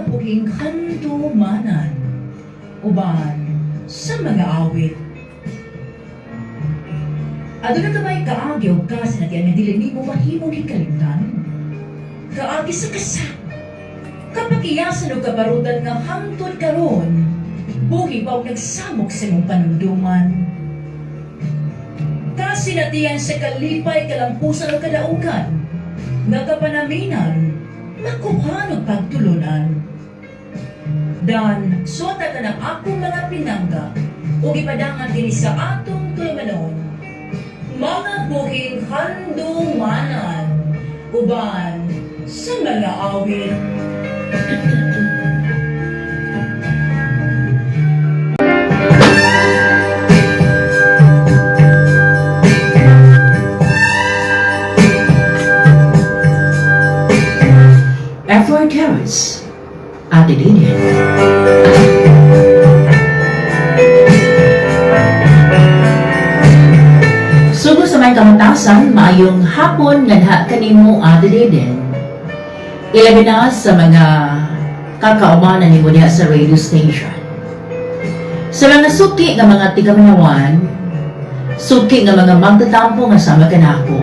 Buhing handumanan uban sa mga awit. Aduna ka ba'y kaagi o kasinatian nga dili nimo mahimong hikalimtan? Kaagi sa kasa, kapakiyasan o kabarutan nga hangtod karon, buhi pa og nagsamok sa imong panumduman. Kasinatian sa kalipay, kalampusan o kadaugan, nga kapanaminan, makuhan og pagtulunan. Dan, suwata ka ng akong mga pinangga, ug ipadangan kini sa atong tulumanon. Mga buhing handumanan, uban sa mga awit. Edward Harris, Ate Didi. Sugo sa may kamatasan, maayong hapon nganha kanimo, Ate Deden. Ilabi na sa mga kakaumanan nimo diha sa radio station. Sa mga suki nga mga tigaminawan, suki nga mga magtatampo nga sama kanako,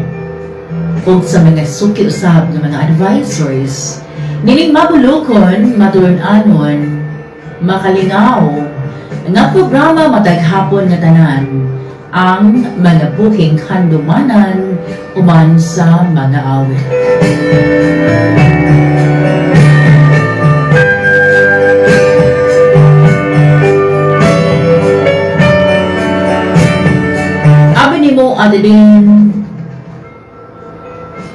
ug sa mga suki usab nga mga advisors, nining mabulokon, matulon-anon, makalingaw, nga programa matag hapon nga tanan, ang mga buhing handumanan uman sa mga awit. Abi nimo, Adeline,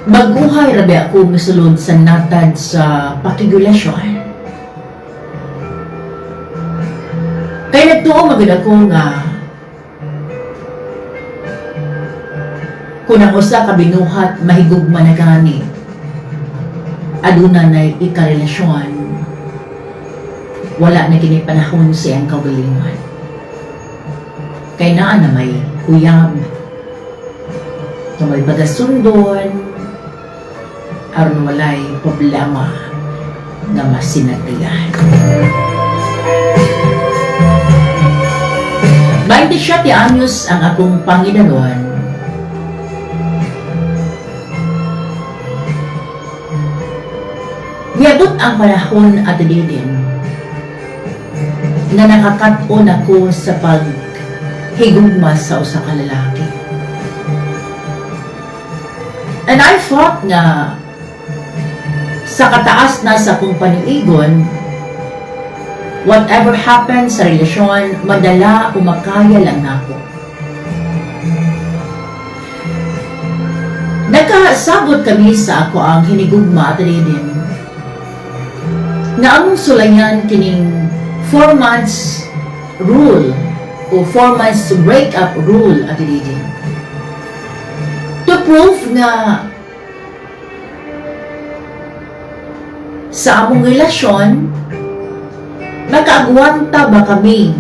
maguhay rabi ako misulod sa natad sa pakigulasyon. Kay nagtuo magud ako nga kung ang usa ka binuhat mahigugma na gani, aduna nay ikarelasyon, wala na kini panahon sa iyang kaugalingon. Kay naa na may uyab, na may pagasundon, aron walay problema nga masinatian. 27 anyos ang akong pangidaron. Miabot ang panahon, Ate Didin, na nakakat-on ako sa paghigugma sa usa ka lalaki. And I thought nga sa kataas na sa akong paniigon, whatever happens sa relasyon, madala o makaya lang nako. Nakasabot kami sa ako ang hinigugma, Ate Didin, nga among sulayan kining 4 months rule o 4 months break up rule, Ate Didin. To prove nga sa among relasyon, makaagwanta ba kami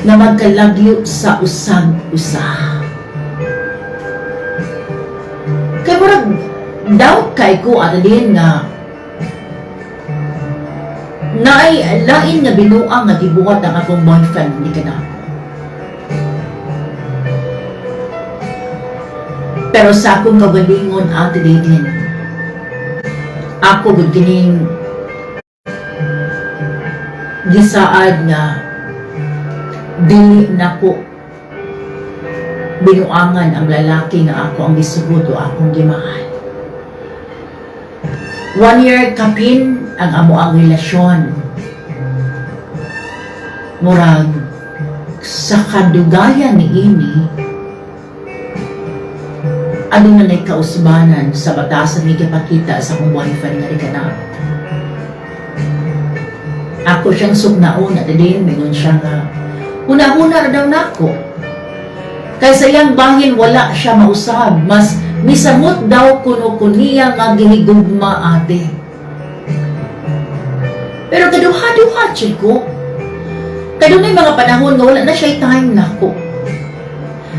na magkalagyo sa usag-usa. Kay murag doubt kay ko, Ate Din, nga naay lain nga binuang nga gibuhat ang akong boyfriend ni kanako. Pero sa akong kaugalingon, Ate Didin, ako gud kining gisaad nga dili nako binuangan ang lalaki nga ako ang gisugot o akong gimahal. 1 year kapin ang amo ang relasyon. Murag sa kadugayan ni ini, aduna nay kausbanan sa batasan ni gipakita sa akong boyfriend nga di ka na. Ako siyang sugnaon at din, mingon siya nga huna-huna ra daw nako. Kay sa iyang bahin wala siya mausab, mas misamot daw kuno kuniya nga gihigugma, ate. Pero kaduha-duha jud ko. Kay dunay mga panahon nga wala na siya time nako.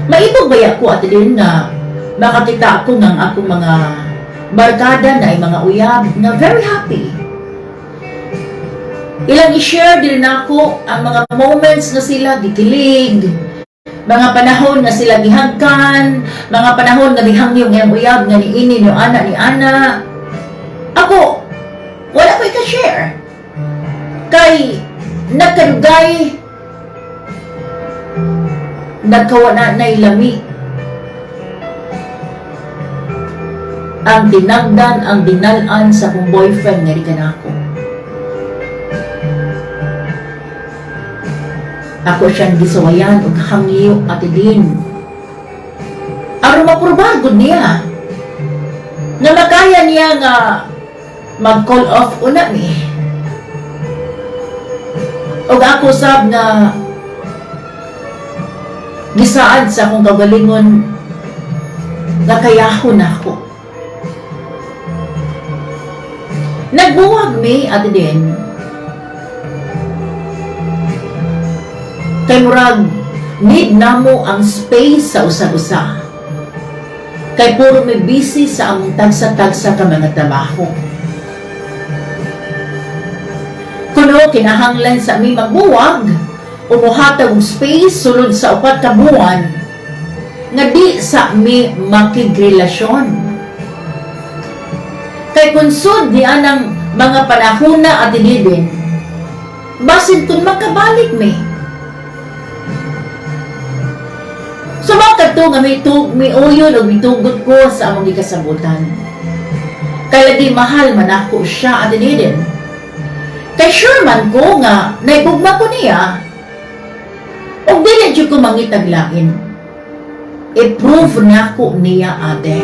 Maibog baya ko, Ate Din, na makakita ako ng akong mga Barkada na ay mga uyab nga very happy. Ilang i-share din nako ang mga moments nga sila gikilig, mga panahon nga sila gihagkan, mga panahon nga gihangyo ngayong uyab nga niini ni ana ni ana. Ako, wala ko i-share. Kay nagkadugay, nagkawala na'y lami. Ang tinagdan, ang dinalan sa kong boyfriend nga di ka nako. Ako siyang gisawayan og hangyo, Ate Din. Aron maprobar gud niya nga makaya niya nga mag-call off una ni. Og ako sab nga gisaad sa akong kaugalingon nga kayahon ako. Nagbuwag mi, Ate Din. Kay murag need namo ang space sa usag-usa. Kay puro mi busy sa among tagsa-tagsa ka mga trabaho. Kuno kinahanglan sa mi magbuwag o mohatag og space sulod sa 4 ka buwan nga di sa mi makigrelasyon. Kay kunsod ni anang mga panahona, Ate Diden, basin kung makabalik mi. So bakit to nga miuyon o mitugot ko sa among gikasabutan? Kay lagi mahal man ako siya, Ate Diden. Kay sure man ko nga naigugma ko niya. Og dili jud ko mangitag lain. I-prove nako niya, ate.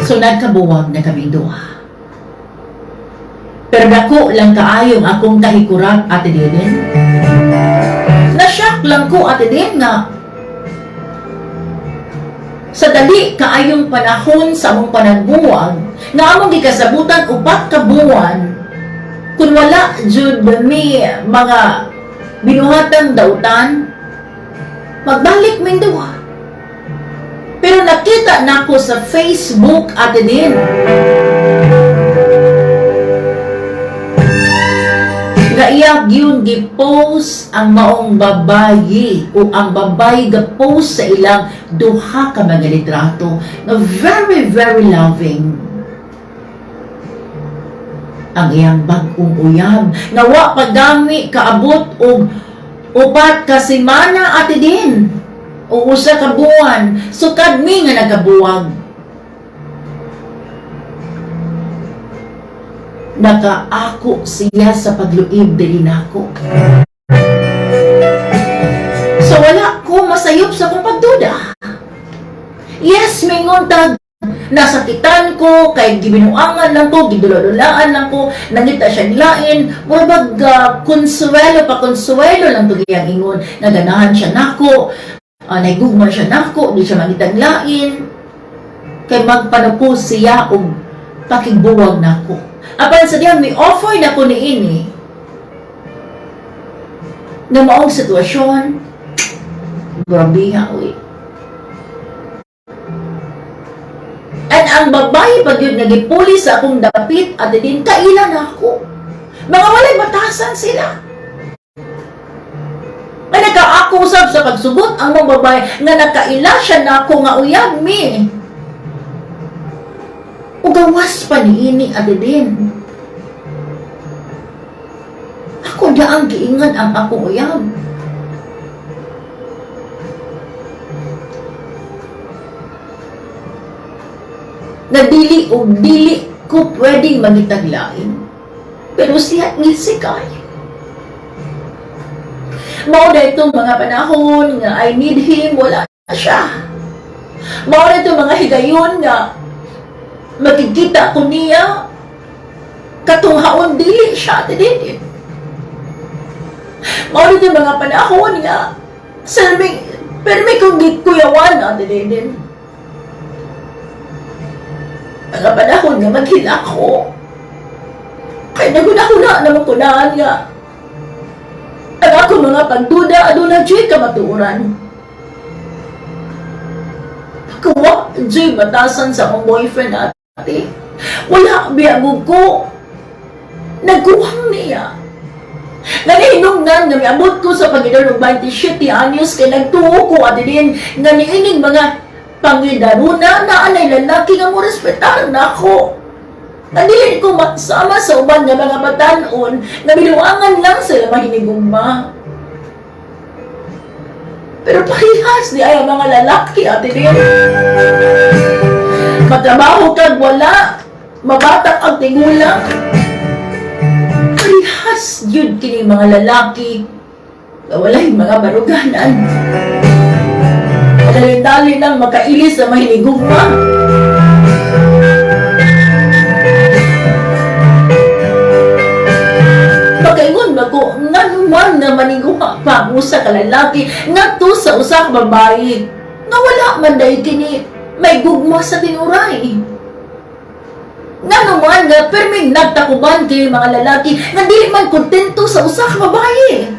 So nagkabuwag na kaming duha. Pero dako lang kaayong akong kahikurat, Ate Deden. Na-shock lang ko, Ate Deden, nga sa dali kaayong panahon sa among panagbuwag, nga among gikasabutan 4 ka buwan, kun wala jud mi mga binuhatang dautan, magbalik ming duha. Pero nakita nako sa Facebook, Ate Din, nga iya gyud gi-post ang maong babayi o ang babayi ga-post sa ilang duha ka mga litrato na very, very loving. Ang iyang bag-ong uyab nga wa pagami kaabot og 4 ka semana, Ate Din, o 1 ka buwan, sukad mi nga nagabuwag. Nakaako siya sa pagluib dili nako. So wala ko masayop sa akong pagduda. Yes, mingon tag nasakitan ko kay gibinuangan lang ko, gidula-dulaan lang ko, nangita siya lain, mura bag konsuelo pa konsuelo lang to giyang ingon, naganahan siya nako, naigugma siya nako, di siya mangitag lain, kay magpanupo siya og pakigbuwag nako. Apan sa diyang may offer na ko niini nga maong sitwasyon, grabe ha, uy. At ang babae pag yun nagipuli sa akong dapit at din kailan ako. Mga walay batasan sila. Nga nagkaakusap sa pagsugot ang mga babae nga nakaila siya na ako nga uyab mi. Ugawas pa niini at din. Ako daang giingan ang akong uyab. Na dili o dili ko pwedeng mangitaglain. Pero siya ngisikay. Mao na itong mga panahon nga I need him, wala siya. Mao na itong mga higayon nga makikita ko niya, katunghaon dili siya, dili. Mao na itong mga panahon nga pero may kong gikuyawan, dili. Mga panahon nga maghila ko. Kaya naguna-huna naman ko na nga Ang akong mga pagduda aduna juy kamatuoran. Pagkawa juy batasan sa akong boyfriend, ate. Wala biyagog ko. Nagkuwang niya. Nanahinungnan nga miabot ko sa pag-edad og 27 anyos kay nagtuo ko, ate din, nga niining mga pangidaruna na anay lalaki nga mo respetar nako. Nga dili ko masama sa uban nga mga batan-on nga biluangan lang sila mahinigugma. Pero parehas di ay ang mga lalaki, ate din. Matrabaho kag wala, mabatak ang tigulang. Parehas yun kini mga lalaki na walay mga baruganan. Madali-dali lang makailis sa mahinigugma. Makaingon ba ko, nganuman nga maniguha pa ang usa ka lalaki ngadto sa usa ka babae nga wala man dahil kini may gugma sa tinuray? Nganuman nga perming nagtakuban kay mga lalaki nga dili man kontento sa usa ka babae?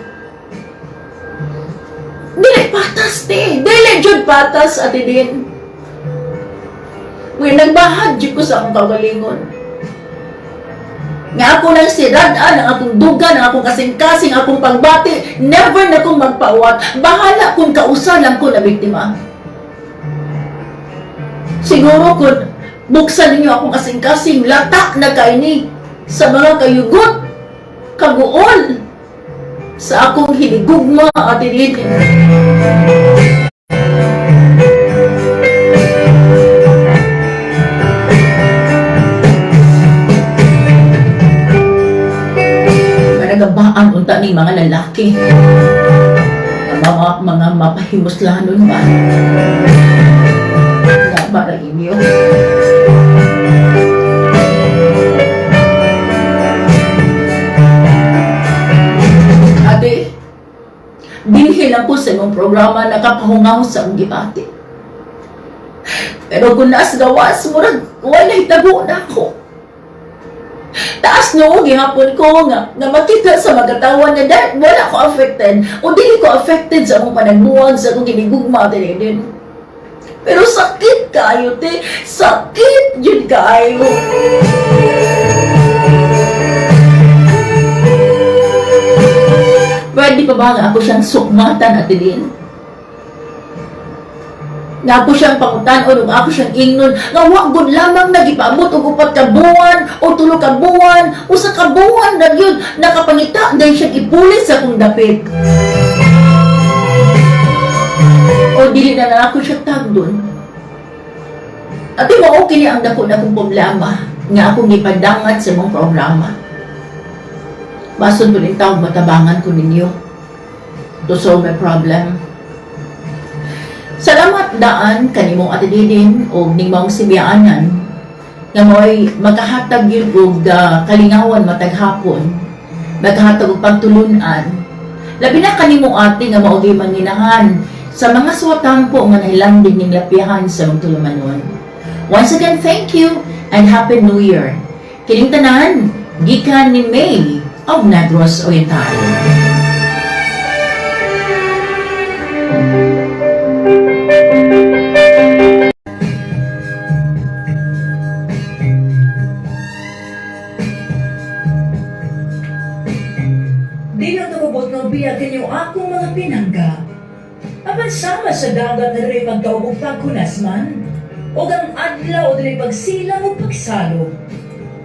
Dili patas, te. Dili jud patas, ate din. Ngayon, nagbahag jud ko sa akong kaugalingon. Nga ako nang sirad-an ang akong dugan, ang akong kasing-kasing, akong pagbati, never na kong magpaawat. Bahala kung kausa lang ko na biktima. Siguro kung buksan ninyo akong kasing-kasing, latak na kaini sa mga kayugot, kaguol, sa akong hinigugma, ate din. Managabaan unta ni mga lalaki. Mga mapahimuslanon ba? Nga para inyo. Ate, dinhi lang ko sa imong programa nakapahungaw sa akong gibati. Pero kung naas gawas, murag wala hitabo na ako. Taas noo gihapon ko nga makita sa magatawan nga dahil wala ko affected o dili ko affected sa akong panagbuwag, sa akong ginigugma din. Pero sakit kaayo, te. Sakit yun kaayo. Pwede pa ba nga ako siyang sukmatan, ate Lynn? Nga ako siyang pangutan-on ug ako siyang ingnon nga wa gud lamang nagipaabot og 4 ka buwan o 3 ka buwan, 1 ka buwan na gyud nakapangita dahil siyang ipulit sa akong dapit. O dili na lang ako siya tagdon. Ate, mao kini ang dako na akong problema nga akong gipadangat sa mong programa. Bason ko tawag matabangan ko ninyo to solve my problem. Salamat daan kanimong Ate Didin o nimong sibiyaanan nga mo'y makahatag yun og kalingawan matag hapon, makahatag og pagtulunan. Labi na kanimo, ate, nga mao gyud manginahan sa mga suwatampo nga nahilanding ning lapyahan sa mong tulumanon. Once again, thank you and Happy New Year. Kining tanan, gikan ni May of Negros Oriental. Di lang tumubot ng biya kanyo akong mga pinangga. Apan sama sa dagat na rin pagdaog og paghunas man, o ang adlaw o dili pagsilang o pagsalog.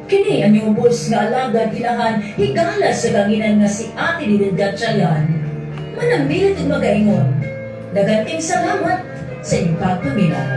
Kini ang inyong bus nga alagad inahan higala sa kanginan nga si Ate Didin Gatchalian. Manamilit og magaingon. Daghang salamat sa inyong pagpaminaw.